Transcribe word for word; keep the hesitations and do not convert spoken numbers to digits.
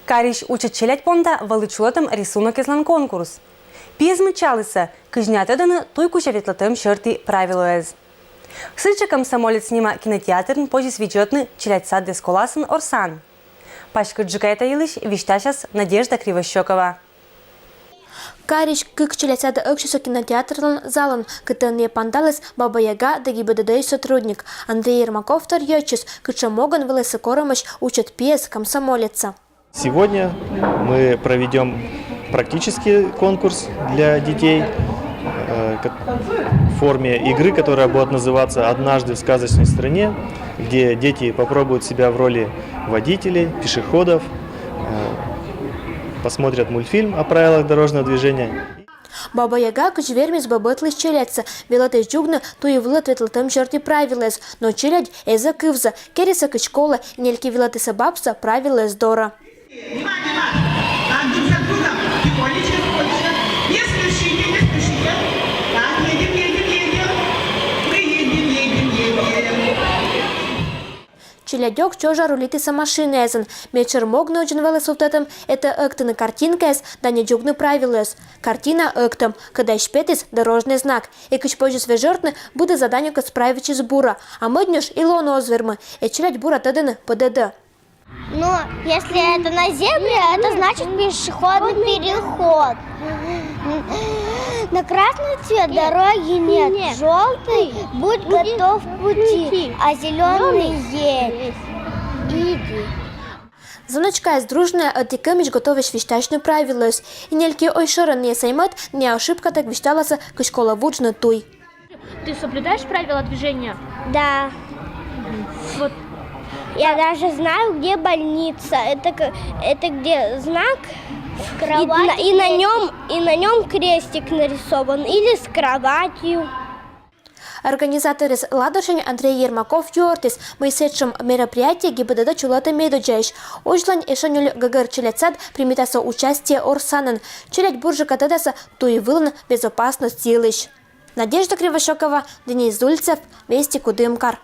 Карысь учыт челядь понда вӧлі чулӧтӧм рисунокъяслӧн конкурс. Пиэз мыччалісӧ, кыдз найӧ тӧдӧны туй кузя ветлӧмтӧм сьӧрті правилояс. Сідзжӧ «Комсомолец» нима кинотеатрын позис видзӧдны челядь сад эсколасын Орсаын. Паськыдджыка та йылысь висьтасяс Надежда Кривощёкова. Карысь кык челядь садӧ ӧксисӧ кинотеатрлӧн залын, кытӧн найӧ панталіс Баба Яга да ГИБДД-ысь сотрудник. Андрей Ермаков торйӧдчис, кытшӧм могӧн вӧлі сійӧ корӧмысь учыт пиэз комсомолецӧ. Сегодня мы проведём практический конкурс для детей, э, ко- в форме игры, которая будет называться «Однажды в сказочной стране», где дети попробуют себя в роли водителей, пешеходов, э, посмотрят мультфильм о правилах дорожного движения. Баба Яга кыдз вермис бӧб ӧтлысь челядьсӧ, велӧдіс дзугны туй вылад ветлӧмтӧм сьӧрті правилӧяс, но челядь эз кывзы, керисӧ кыдз колӧ, и нельки велӧдісӧ бабсӧ правилӧяс дорӧ. Внимание, внимание! Так, друг за другом. Тихонечко, тихонечко. Не спешите, не спешите. Так, едем, едем, едем. Мы едем, едем, едем. Челядь ог чожа рулитісӧ машинаэзӧн. Медшӧр мог нуӧдзын вӧлі сувтӧдтӧм — это ӧктыны картинкаяс да дзугны правилӧяс. Картина ӧктӧм, кӧда эськӧ петіс дорожнӧй знак. И кыдз позис вежӧртны, быд заданиеяскӧд справитчис бура. А мӧд нёш и лоны оз вермы, и челядь бура тӧдӧны ПДД. Но если это на зебре, это значит пешеходный переход. На красный цвет дороги нет. Желтый — будь готов к пути, а зеленый — едь. Иди. Заночкаяс дружнӧя ӧти кӧмысь готовӧсь висьтасьны правилӧяс. И нельки ой шӧрӧн найӧс сӧймӧд, найӧ ошибкатӧг висьталасӧ, кыдз колӧ вуджны туй. Ты соблюдаешь правила движения? Да. Вот. Я даже знаю, где больница. Это, к- это где знак, и на, и на нем, и на нем крестик нарисован. Или с кроватью. Организаторыс Ладошань Андрей Ермаков юӧртіс, мый сэтшӧм мероприятие ГИБДД чулӧтӧ медодзаысь. Озьлань эшӧ нёль гӧгӧр челядь сад примитасӧ участие Орсанын. Челядь бурджыка тӧдасӧ туй вылын безопасность йылысь. Надежда Кривощёкова, Денис Зульцев, Вести, Кудымкар.